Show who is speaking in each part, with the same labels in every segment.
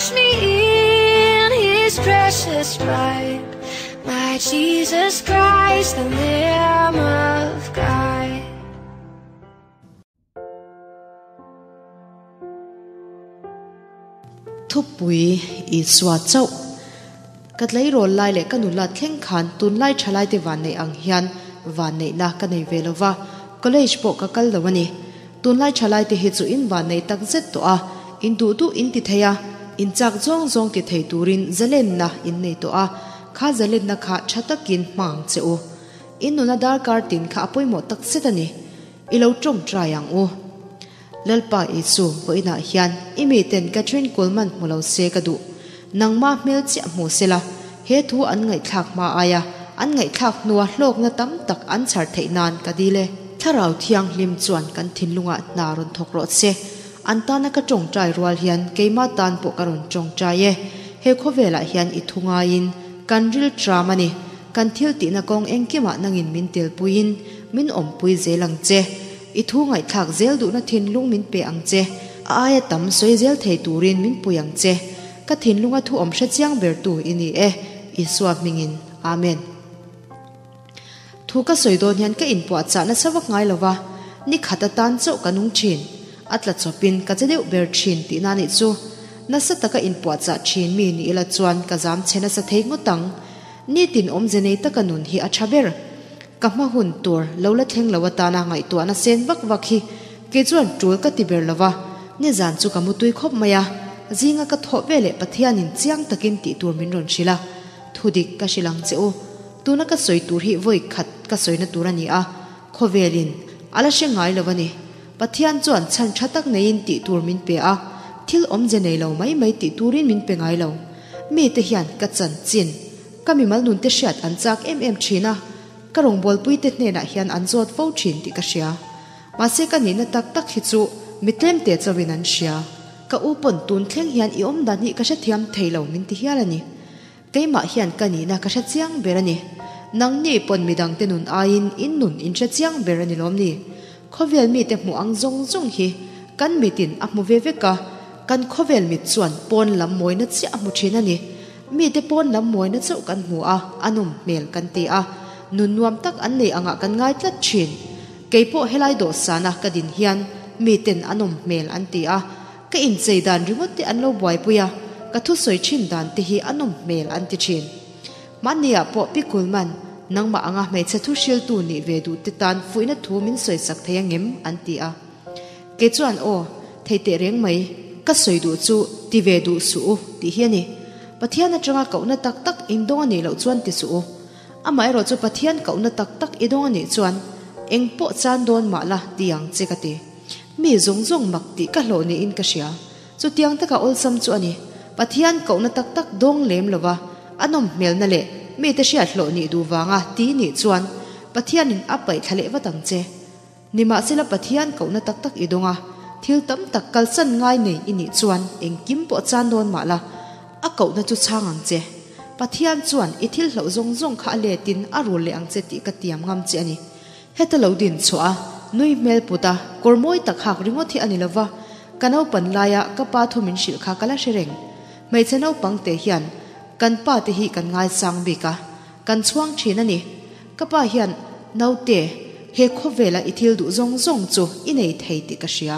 Speaker 1: Wash me in his precious blood. My Jesus Christ, the Lamb of God.
Speaker 2: Thupui Isua chauh. Ka tleirawl lai leh ka nula thleng khan tunlai thalaite vanneih ang hian vanneihna ka nei ve lova, college pawh ka kal lo a ni. Tunlai thalaite hi chu in vannei tak zet tawh a, in duh duh in ti thei a, in chak zawng zawng ti thei turin zalenna in nei tawh a, kha zalenna kha tha takin hmang ang che u. In nuna darkar tin kha a pawimawh tak zet a ni. I lo tawngtai ang u. Lalpa Isu, vawiinah hian i miten Catherine Kuhlman hmu lo se ka duh. Nangmah hmel chiah hmu sela, he thu an ngaihthlak hma aia an ngaihthlak hnua hlawkna tam tak an chhar theih nan ka dil e. Thlarau Thianghlim chuan kan thinlungah hna rawn thawk rawh se. An tana ka tawngtai rual hian keimah tan pawh ka rawn tawngtai e. He khawvelah hian i thu ngaiin kan ril tram a ni. Kan thil tihna kawng engkimah nangin min telpuiin min awmpui zel ang che. I thu ngaihthlak zel duhna thinlung min pe ang che. A aia tam sawi zel thei turin min pui ang che. Ka thinlunga thu awm hre chiang bertu i ni e, Isua hmingin. Amen. Thu ka sawi dawn hian ka inpuahchah nasa vak ngai lo va, ni khat atan chauh ka nung thin. A tla chawpin ka che deuh ber thin tihna nih chu. Nasa taka inpuahchah thin mi ni ila chuan ka zam chhe nasa thei ngawt ang. Nitin awmze nei taka nun hi a tha ber. Ka hma hun tur lo la thleng lo atana ngaihtuahna sen vak vak hi kei chuan tul ka ti ber lo va, nizan chu ka mutui khawp mai a, zinga ka thawh ve leh Pathianin chiang takin tih tur min rawn hrilh a, thudik ka hrilh ang che u. Tuna ka sawi tur hi vawi khat ka sawina tur a ni a, khawvelin a la hre ngai lo a ni. Pathian chuan chhan tha tak neiin tih tur min pe a, thil awmze nei lo mai mai tih turin min pe ngai lo. Mite hian ka chanchin, ka mimal nunte hriat an chak em em thin a, ka rawngbawlpuite hnenah hian an zawt fo thin tih ka hria. Mahse ka nihna tak tak hi chu mi tlemte chauhin an hria. Ka u pawn tun thleng hian i awm dan hi ka hrethiam thei lo min ti hial a ni. Keimah hian ka nihna ka hre chiang ber a ni. Nangni pawn midangte nun aiin in nun in hre chiang ber a ni lawm ni? Khawvel mite hmuh ang zawng zawng hi kan mitin a hmu ve vek a, kan khawvel mit chuan pawn lam mawina chiah a hmu thin a ni. Mite pawn lam mawina chauh kan hmu a, a nawm hmel kan ti a, nun nuam tak an nei angah kan ngai tlat thin. Kei pawh helai dawhsana ka din hian miten a nawm hmel an ti a, ka inchei dan ringawt te an lo buaipui a, ka thusawi thin dan te hi a nawm hmel an ti thin. Mahniah pawh Pi Kulman, nangmah anga hmeichhe thu hriltu nih ve duh te tan fuihna thu min sawisak thei angem? an ti a. Kei chuan aw, thei teh reng mai, ka sawi duh chu ti ve duh suh u tih hi a ni. Pathian atanga kohna tak tak in dawng a nih loh chuan ti suh u. Amaherawh chu Pathian kohna tak tak i dawng a nih chuan eng pawh chan dawn mah la ti ang che ka ti. Mi zawng zawng mak tih ka hlawh niin ka hria. Chutiang taka awlsam chu a ni. Pathian kohna tak tak dawng lem lova a nawm hmelna leh mite hriat hlawh nih duh vanga ti nih chuan Pathianin a paih thla leh vat ang che. Nimahsela Pathian kohna tak tak i dawng a, thil tam tak kalsan ngai nei i nih chuan engkim pawh chan dawn mah la, a kohna chu chhang ang che. Pathian chuan i thil hlauh zawng zawng kha a letin a rul leh ang che tih ka tiam ngam che a ni. Heta lo din chhuah a, nui hmel put a, kawr mawi tak hak ringawt hi a ni lova, ka naupan laia ka pa thu min hrilh kha ka la hre reng. Hmeichhe naupang te hian kan pa te hi kan ngaisang bik a, kan chhuang thin a ni. Ka pa hian, Naute, he khawvela i thil duh zawng zawng chu i nei thei tih ka hria.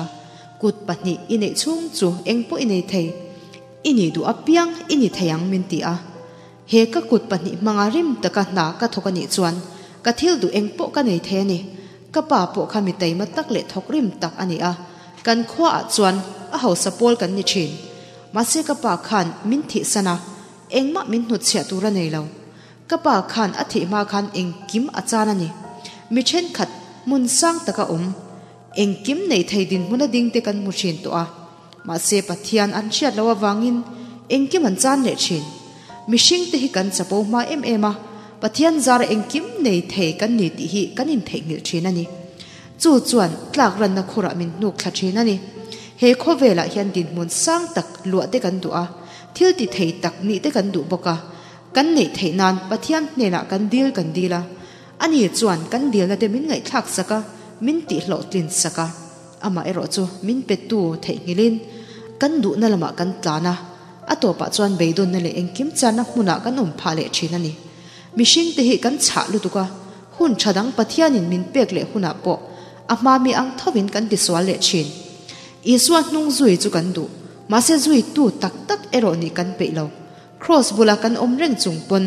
Speaker 2: Kut pahnih i neih chhung chu eng pawh i nei thei. I nih duh apiang i ni thei ang min ti a. He ka kut pahnih hmanga rim taka hna ka thawk a nih chuan ka thil duh eng pawh ka nei thei a ni. Ka pa pawh kha mi taima tak leh thawk rim tak a ni a, kan khuaah chuan a hausa pawl kan ni thin. Mahse ka pa khan min thihsan a, engmah min hnutchhiah tur a nei lo. Ka pa khan a thih hma khan engkim a chan a ni. Mi thenkhat hmun sang taka awm, engkim nei thei dinhmuna ding te kan hmu thin tawh a. Mahse Pathian an hriat loh avangin engkim an chan leh thin. Mihring te hi kan chapo hma em em a, Pathian zara engkim nei thei kan ni tih hi kan intheihnghilh thin a ni. Chu chuan tlak ranna khurah min hnuk thla thin a ni. He khawvelah hian dinhmun sang tak luah te kan duh a, thil ti thei tak nih te kan duh bawk a. Kan neih theih nan Pathian hnenah kan dil kan dil a, ani chuan kan dilna te min ngaihthlak sak a, min tihhlawhtlin sak a. Amah erawh chu min petu theihnghilhin kan duhna lamah kan tlan a, A tawpah chuan beidawnna leh engkim channa hmunah kan awm phah leh thin a ni. Mihringte hi kan chhah lutuk a, hun tha dang Pathianin min pek leh hunah pawh a hma mi ang thovin kan tisual leh thin. Isua hnung zui chu kan duh, mahse zui tu tak tak erawh nih kan peih lo. Kraws bula kan awm reng chung pawn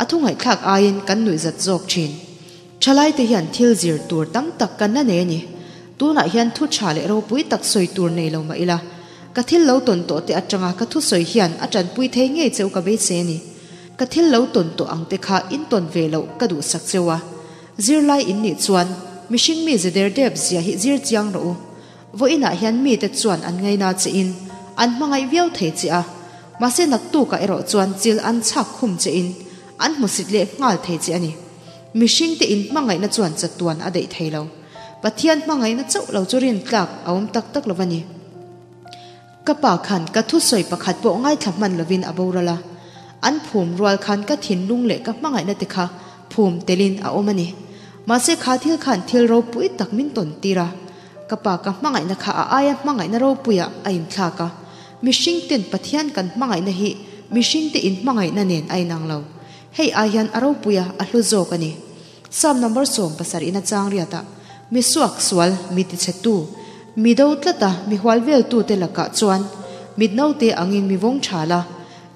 Speaker 2: a thu ngaihthlak aiin kan nuihzat zawk thin. Thalaite hian thil zir tur tam tak kan la nei a ni. Tunah hian thu tha leh ropui tak sawi tur nei lo mah ila, ka thil lo tawn tawh te atanga ka thusawi hian a tanpui thei ngei cheu ka beisei a ni. Ka thil lo tawn tawh ang te kha in tawn ve loh ka duhsak cheu a. Zirlai in nih chuan mihring mi ze der dep zia hi zir chiang rawh u. Vawiinah hian mite chuan an ngaina che in an hmangaih viau thei che a, mahse naktukah erawh chuan chil an chhak khum che in an hmusit leh nghal thei che a ni. Mihringte in hmangaihna chuan chatuan a daih thei lo. Pathian hmangaihna chauh lo chu rintlak a awm tak tak lo a ni. Ka pa khan ka thusawi pakhat pawh ngaithla hman lovin a boral a. An phum rual khan ka thinlung leh ka hmangaihna te kha phum telin a awm a ni. Mahse kha thil khan thil ropui tak min tawn tir a. Ka pa ka hmangaihna kha a aia hmangaihna ropuiah a inthlak a. Mihring ten Pathian kan hmangaihna hi mihringte inhmangaihna nen a inang lo. Hei ai hian a ropui a, a hlu zawk a ni. Psalm number 70 in a chang riat a, Mi suak sual, mi tichhetu, mi do tlat a, mi hual veltute lakah chuan mit naute angin mi vawng tha la,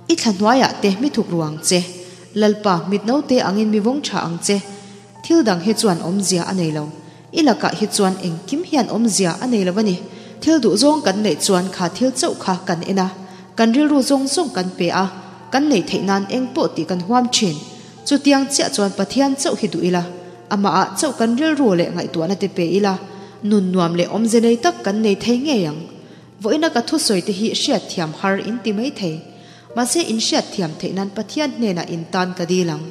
Speaker 2: i thla hnuaiah te mi thuk ru ang che. Lalpa, mit naute angin mi vawng tha ang che. Thil dang hi chuan awmzia a nei lo. I lakah hi chuan engkim hian awmzia a nei lo a ni. Thil duhzawng kan neih chuan kha thil chauh kha kan en a, kan rilru zawng zawng kan pe a, kan neih theih nan eng pawh tih kan huam thin. Chutiang chiah chuan Pathian chauh hi duh ila, amahah chauh kan rilru leh ngaihtuahna te pe ila, nun nuam leh awmze nei tak kan nei thei ngei ang. Vawiina ka thusawi te hi hriatthiam har in ti mai thei. Mahse in hriatthiam theih nan Pathian hnenah in tan ka dil ang.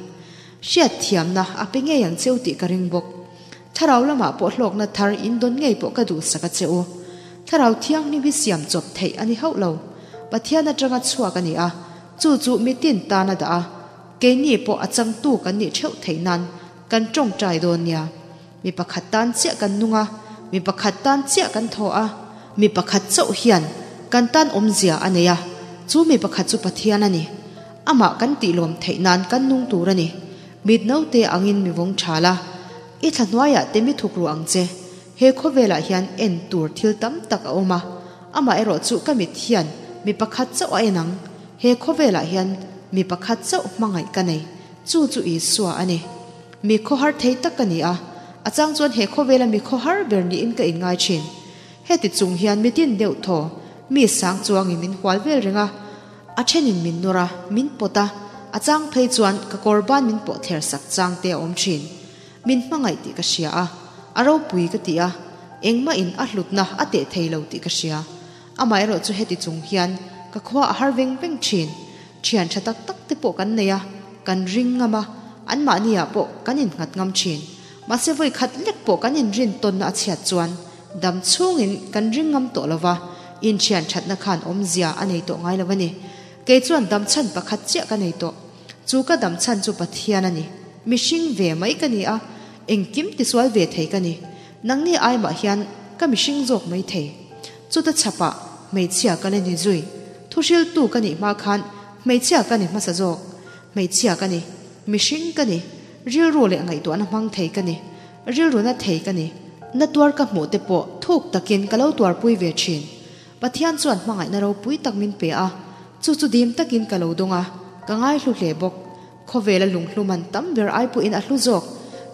Speaker 2: Hriatthiamna a pe ngei ang cheu tih ka ring bawk. Thlarau lamah pawh hlawkna thar in dawn ngei pawh ka duhsak a che u. Thlarau thianghlim hi siam chawp theih a ni hauh lo. Pathian atanga chhuak a ni a, chu chu mitin tan a dah a. Keini pawh a changtu kan nih theuh theih nan kan tawngtai dawn nia. Mi pakhat tan chiah kan nung a, mi pakhat tan chiah kan thaw a, mi pakhat chauh hian kan tan awmzia a nei a, chu mi pakhat chu Pathian a ni. Amah kan tihlawm theih nan kan nung tur a ni. Mit naute angin mi vawng tha la, i thla hnuaiah te mi thuk ruh ang che. He khawvelah hian en tur thil tam tak a awm a, amaherawh chu ka mit hian mi pakhat chauh a en ang. He khawvelah hian mi pakhat chauh hmangaih ka nei, chu chu Isua a ni. Mi khawhar thei tak ka ni a, a chang chuan he khawvela mi khawhar ber niin ka inngai thin. Heti chung hian mitin deuh thaw, mi sang chuangin min hual vel reng a, A thenin min nawr a, min pawt a, a chang phei chuan ka kawr ban min pawh thler sak chang te a awm thin. Min hmangaih tih ka hria a, a ropui ka ti a, engmah in a hlutna a teh thei lo tih ka hria. Amaherawh chu heti chung hian ka khua a har veng veng thin. Thian tha tak tak te pawh kan nei a, kan ring ngam a, anmahni ah pawh kan innghat ngam thin. Mahse vawi khat lek pawh kan inrin tawnna a chhiat chuan Dam chhungin kan ring ngam tawh lova, inthian thatna khan awmzia a nei tawh ngai lo a ni. Kei chuan dam chhan pakhat chiah ka nei tawh. Chu ka dam chhan chu Pathian a ni. Mihring ve mai ka ni a, engkim tisual ve thei ka ni. Nangni aimah hian ka mihring zawk mai thei. Chuta chhapah hmeichhia ka la ni zui. Thuhriltu ka nih hma khan hmeichhia ka ni hmasa zawk. Hmeichhia ka ni. Mihring ka ni. Rilru leh ngaihtuahna hmang thei ka ni. Rilruna thei ka ni. Na tuar ka hmuh te pawh thuk takin ka lo tuarpui ve thin. Pathian chuan hmangaihna ropui tak min pe a, chu chu dim takin ka lo dawng a, ka ngaihlu hle bawk. Khawvela lunghlu man tam ber ai pawhin a hlu zawk.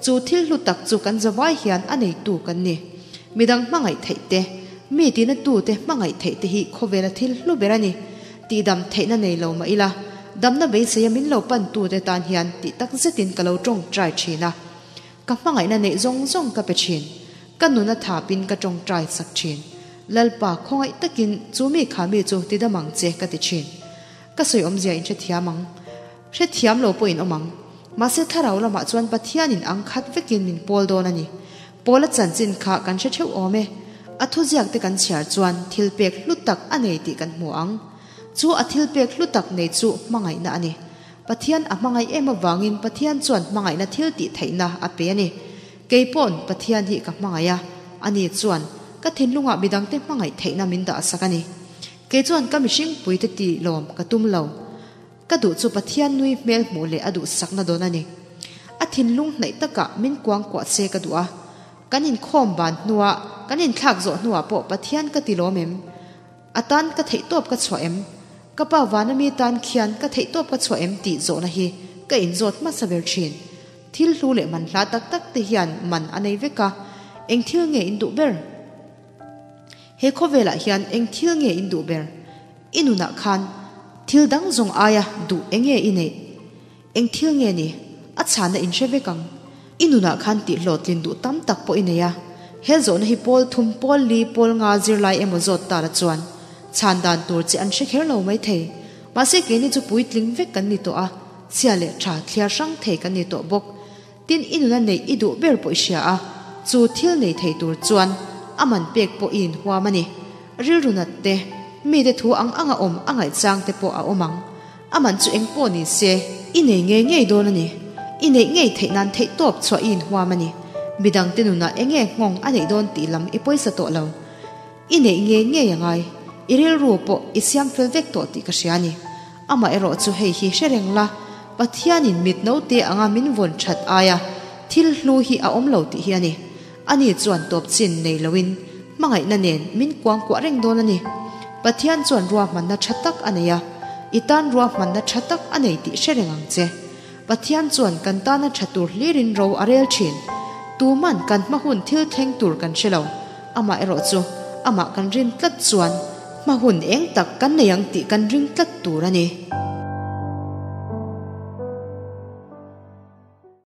Speaker 2: Chu thil hlu tak chu kan zavai hian a neitu kan ni. Midang hmangaih theih te, mi tina tute hmangaih theih te hi khawvela thil hlu ber a ni. Tihdam theihna nei lo mah ila, damna beiseia min lo pantute tan hian tih tak zetin ka lo tawngtai thin a. Ka hmangaihna neih zawng zawng ka pe thin. Ka nun a thapin ka tawngtai sak thin. Lalpa, khawngaih takin chu mi kha mi chu ti dam ang che ka ti thin. Ka sawi awmzia in hrethiam ang. Hrethiam lo pawh in awm ang. Mahse thlarau lamah chuan Pathianin ang khat vekin min pawl dawn a ni. Pawla chanchin kha kan hre theuh awm e. A thuziak te kan chhiar chuan thil pek hlu tak a nei tih kan hmu ang. Chu a thil pek hlu tak nei chu hmangaihna a ni. Pathian a hmangaih em avangin Pathian chuan hmangaihna thil tih theihna a pe a ni. Kei paw'n Pathian hi ka hmangaih a, ani chuan ka thinlungah midangte hmangaih theihna min dahsak a ni. Kei chuan ka mihring puite tih lawm ka tum lo. Ka duh chu Pathian nui hmel hmuh leh a duhsakna dawn a ni. A thinlung hnaih takah min kuangkuah se ka duh a. Kan inkhawm ban hnua kan inthlak zawh hnuah pawh Pathian ka ti lawm em? A tan ka theihtawp ka chhuah em? Ka pa vana mi tan khian ka theihtawp ka chhuah em tih zawhna hi ka inzawt hmasa ber thin. Thil hlu leh man hla tak tak te hian man a nei vek a, eng thil nge in duh ber? He khawvelah hian eng thil nge in duh ber? I nunah khan thil dang zawng aia duh eng nge i neih? Eng thil nge ni? A chhanna in hre vek ang. I nunah khan tih hlawhtlin duh tam tak pawh i nei a. He zawhna hi pawl thum, pawl li, pawl nga zirlai emaw zawt ta la chuan chhan dan tur che an hre kher lo mai thei. Mahse keini chu puitling vek kan ni tawh a, chhia leh tha thliar hrang thei kan ni tawh bawk. Tin i nuna neih i duh ber pawh i hria a, chu thil nei thei tur chuan a man pek pawh i inhuam a ni. Rilru nat te, mite thu ang anga awm a ngaihchang te pawh a awm ang. A man chu eng pawh ni se, i nei ngei ngei dawn a ni. I neih ngei theih nan theih tawp chhuah i inhuam a ni. Midangte nunah eng nge nghawng a neih dawn tih lam i pawisa tawh lo. I neih ngei ngei a ngai. I rilru pawh i siam fel vek tawh tih ka hria a ni. Amaherawh chu hei hi hre reng la, Pathianin mit naute anga min vawn that aia thil hlu hi a awm lo tih hi a ni. Ani chuan tawp chin nei loin hmangaihna nen min kuangkuah reng dawn a ni. Pathian chuan ruahmanna tha tak a nei a, i tan ruahmanna tha tak a nei tih hre reng ang che. Pathian chuan kan tana tha tur hlirin ro a rel thin. Tuman kan hma hun thil thleng tur kan hre lo. Amah erawh chu amah kan rin tlat chuan hma hun eng tak kan nei ang tih kan ring tlat tur a ni.